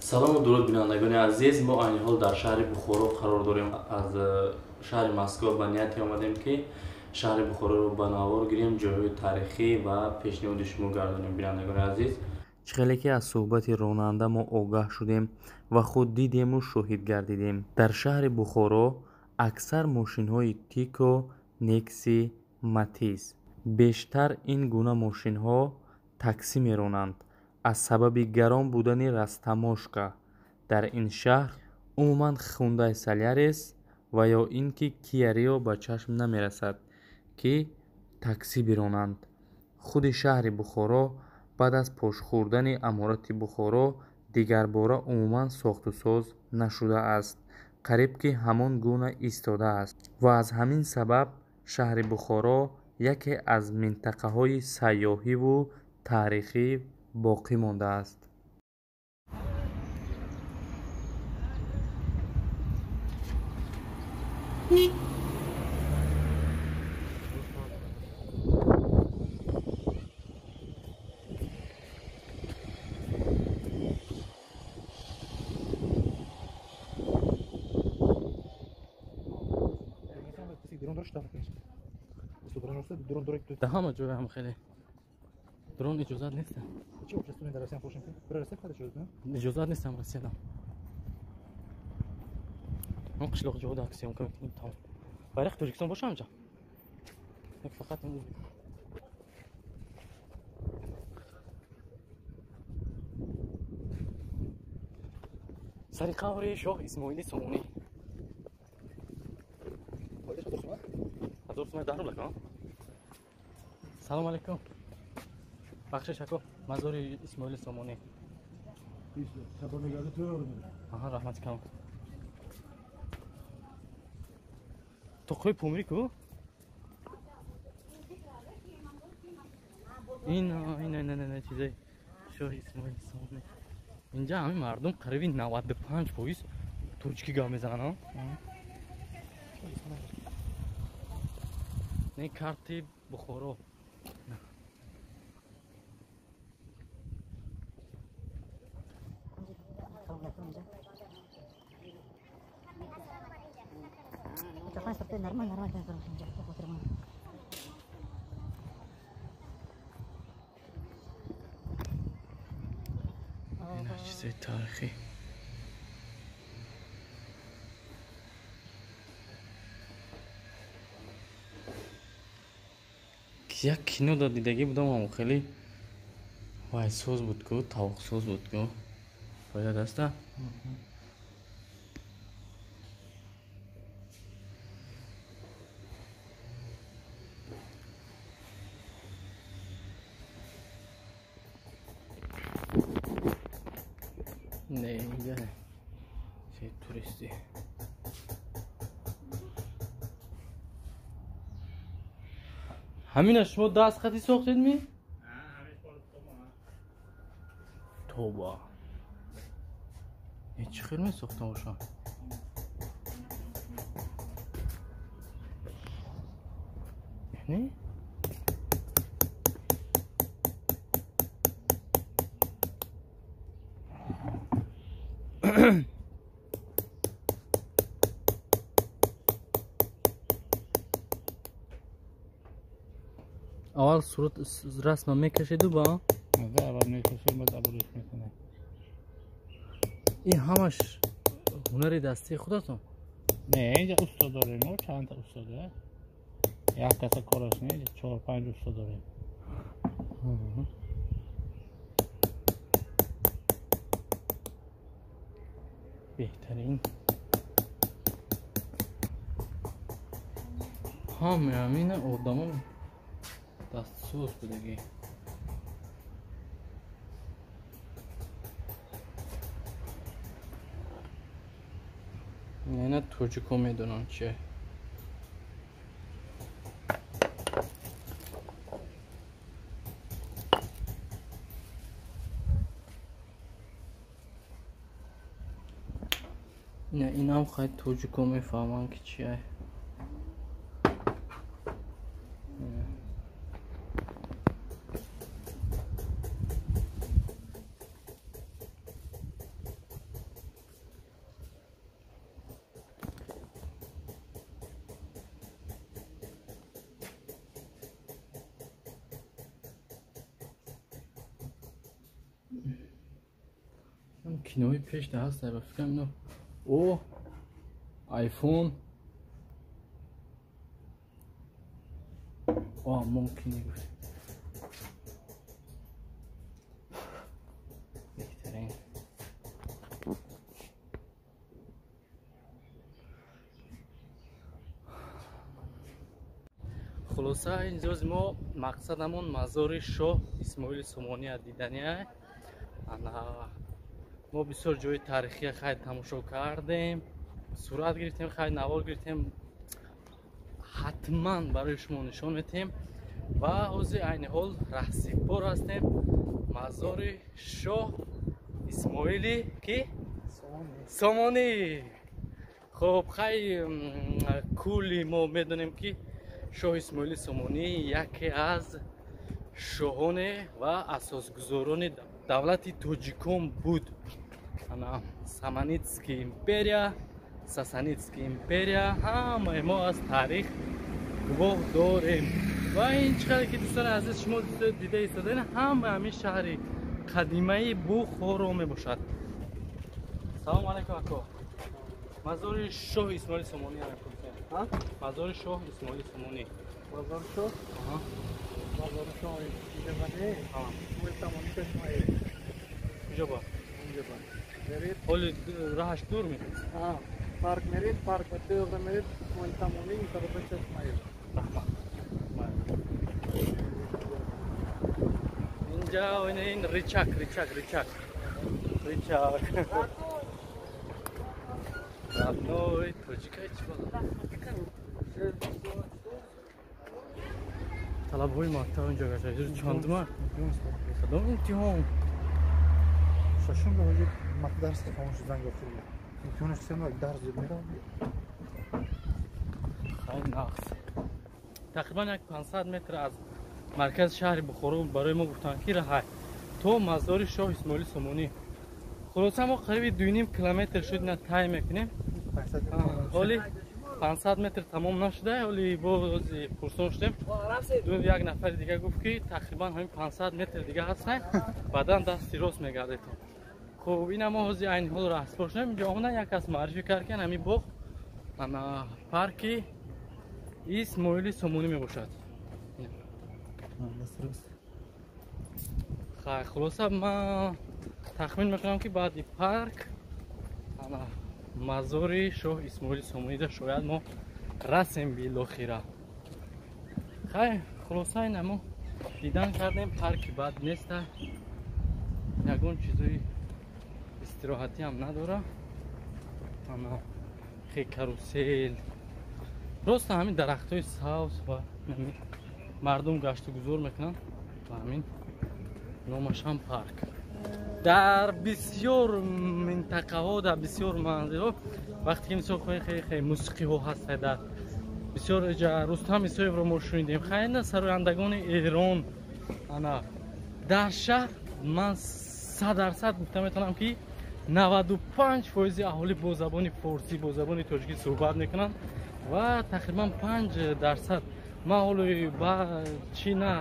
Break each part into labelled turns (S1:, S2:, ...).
S1: Салому дуруд, бинандагони азиз. Мо айни ҳол дар шаҳри Бухоро қарор дорем. Аз шаҳри Москва ба нияте омадем, ки шаҳри Бухороро ба навор гирем, ҷойҳои таърихӣ ва пешниҳоди шумо гардонем, бинандагони азиз. Чӣ хеле ки аз суҳбати ронанда мо огаҳ шудем ва худ дидему шоҳид гардидем, дар шаҳри Бухоро аксар мошинҳои Тико, Некси, Матиз, бештар ин гуна мошинҳо таксӣ меронанд. Аз сабаби гарон будани растаможка дар ин шаҳр умуман Хундай Солярис ва ё ин ки Киа Рио ба чашм намерасад, ки таксӣ биронанд. Худи шаҳри Бухоро баъд аз пошхӯрдани аморати Бухоро дигарбора умуман сохтусоз нашудааст, қариб ки ҳамон гуна истодааст ва аз ҳамин сабаб шаҳри Бухоро яке аз минтақаҳои сайёҳиву таърихӣ боқӣ мондааст. Да ҳама ҷой ҳам хеле дрон иҷозат нест. Иҷозат нестам Россияда. Он қишлоқ ҷода съёмка мекунем, тамом. Байрақи Тоҷикистон боша ҳамҷа? Фақат сари қабри шоҳ Исмоили Сомонӣ. 1000 сомон, 10 рубл. Салом алейкум. Бахшиш, ако, мазори Исмоили Сомонӣ. Аҳа, раҳмати калон. Тоқои Помирӣ ку? Ин ин ин ин чизаи шоҳ Исмоили Сомонӣ. Инҷа ҳамин мардум қариби 95% тоҷикӣ гап мезананд. Не, карти Бухоро. Чизои таърихӣ. Як кино да дидагӣ будам, ам хеле вайсоз буд ку, тавоқсоз буд ку. Фоида даста? Не, инҷа не. Чизи туристӣ. Ҳамина шумо даст хати сохтед ми? Тоба. Чӣ хел месохта бошам? Не? Аввал сурат расма мекашиду ба?
S2: Аввал мекашем, баъд абрӯш мекунем.
S1: Ин ҳамаш ҳунари дастии худатон?
S2: Не, инҷа усто дорем, мо чандта усто дорем. Як каса кораш не, чор панҷ усто дорем.
S1: Беҳтарин. Ҳама ҳамина одамо дастсоз будагӣ. Ина тоҷико медонанд чие. Ина инам хай тоҷико мефаҳманд ки чие. Кинои пеш да ҳаст, ба фикрам ино. О, айфон. О, мумкин гуфт. Беҳтарин. Хулоса инҷоз мо мақсадамон мазори шоҳ Исмоили Сомония дидания. Ана мо бисёр ҷои таърихия хай тамошо кардем, сурат гирифтем, хай навор гирифтем, ҳатман барои шумо нишон медиҳем. Ва ҳозир айни ҳол раҳсипор ҳастем мазори шоҳ Исмоили ки Сомонӣ. Хоб, хай кулли мо медонем ки шоҳ Исмоили Сомонӣ яке аз шоҳоне ва асосгузорони давлати тоҷикон буд. Ана Саманидский империя, Сасанидский империя, ҳамаи мо аз таърих гувоҳ дорем. Ва ин чӣ қадр ки дӯстони азиз шумо дида истодаед, ҳама ҳамин шаҳри қадимаи Бухоро мебошад. Салому алайкум ако. Мазори шоҳ Исмоили Сомонӣ мепурсем. Мазори шоҳ Исмоили Сомонӣ.
S3: Мазори шоҳ? Мазори шоҳ инҷа Исмоили Сомонӣ чашмаи.
S1: Куҷо ба?
S3: Инҷа ба. Мерид.
S1: Ҳоли раҳаш дур ми?
S3: Парк мерид, парк ба туғра мерид, Исмоили Сомонӣ ин тарафа чашмаи.
S1: Раҳмат. Инҷа ин ричак, ричак, ричак. Ричак. Родной тоҷика чӣ бала? Талабҳои мактаб инҷо гашта. Чандума? Кадом имтиҳон?
S3: Шашум ҳоҷи дарс тамом шуд, занг охир. Имтиҳонаш сема дарс мерам.
S1: Хай нақс. Тақрибан як 500 метр аз маркази шаҳри Бухоро барои мо гуфтанд ки раҳай то мазори шоҳ Исмоили Сомонӣ. Хулоса мо қариби 2.5 километр шуд ина тай мекунем. Ҳоли 500 метр тамом нашуда, ҳоли боз пурсон шудем. Як нафари дига гуфт ки тақрибан ҳамин 500 метр дига ҳастанд, баъдан дасти рост мегардед. Хуб, ина мо ҳозир айни ҳол раҳсипор шудем. Инҷо омадан як кас муаррифӣ кард ки ҳамин боғ ана парки Исмоили Сомонӣ мебошад. Хай, хулоса ман тахмин мекунам ки баъди парк ана мазори шоҳ Исмоили Сомонида шояд мо расем билохира. Хай, хулоса ина мо дидан кардем, парки бад неста, ягон чизои истироҳатӣ ҳам надора. Ана хе карусел, просто ҳамин дарахтҳои сабз ва мардум гашту гузор мекунанд ва ҳамин номаш ҳам парк. Дар бисёр минтақаҳо, дар бисёр манзилҳо вақте ки мисол хеле мусиқиҳо ҳастанд, дар бисёр Рустам Исоевро мо шунидем, хайна сарояндагони Эрон. Ана дар шаҳр ман 100% гуфта метавонам ки 95% аҳолӣ бо забони форсӣ, бо забони тоҷикӣ суҳбат мекунанд ва тақрибан 5% ман ҳоло ба чӣ на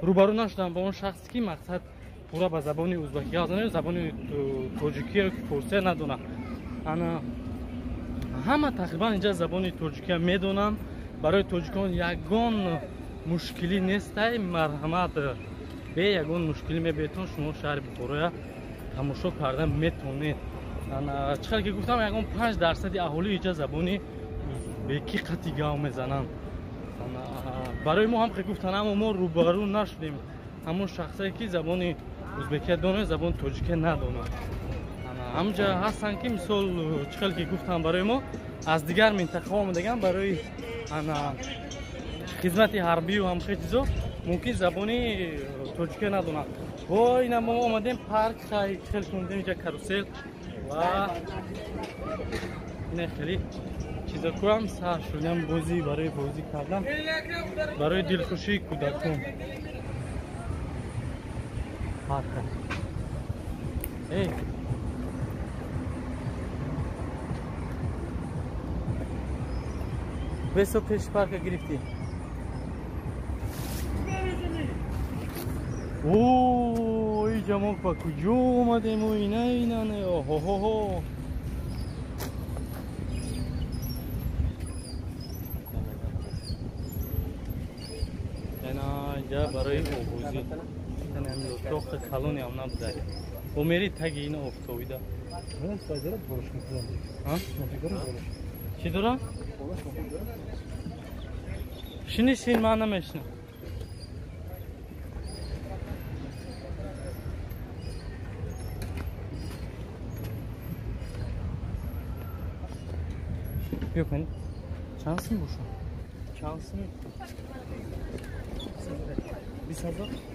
S1: рӯбарӯ нашудам ба он шахсе ки мақсад пурра ба забони узбакӣ гап занад, забони тоҷикӣ ё форсия надонад. Ана ҳама тақрибан инҷа забони тоҷикия медонанд. Барои тоҷикон ягон мушкилӣ нестай, марҳамат, бе ягон мушкилӣ мебиетон шумо шаҳри Бухороя тамошо карда метавонед. Ана чӣ қадр ки гуфтам, ягон 5% аҳолӣ инҷа забони узбекӣ қатъи гап мезананд. Барои мо ҳам хе гуфтан, аммо мо рӯбарӯ нашудем ҳамон шахсое ки забони узбекия донад, забони тоҷикия надонад. Ҳамҷа ҳастанд ки мисол чӣ хел ки гуфтам барои мо аз дигар минтақаҳо омадаган барои ана хизмати ҳарбию ҳам хел чизо мумкин забони тоҷикия надонад. Бо ина мо омадем парк, хай хел кунидем инҷа карусел ва ина хеле чизакӯам сар шудем бозӣ барои бозӣ кардан, барои дилхушии кӯдакон. Парк. Эй, весо пеши парка гирифтӣ. О, Иҷа мо ба куҷо омадему? Ина инане, оҳоҳоҳо. Ина иҷа барои обозӣ. Отоқи калоне ҳам набуда. Бо мери таги ина офтобида. Чӣ дора? Шини, шин, ман намешинам. Биё кани. Чанд сум бошад? Чанд сум? 20 000?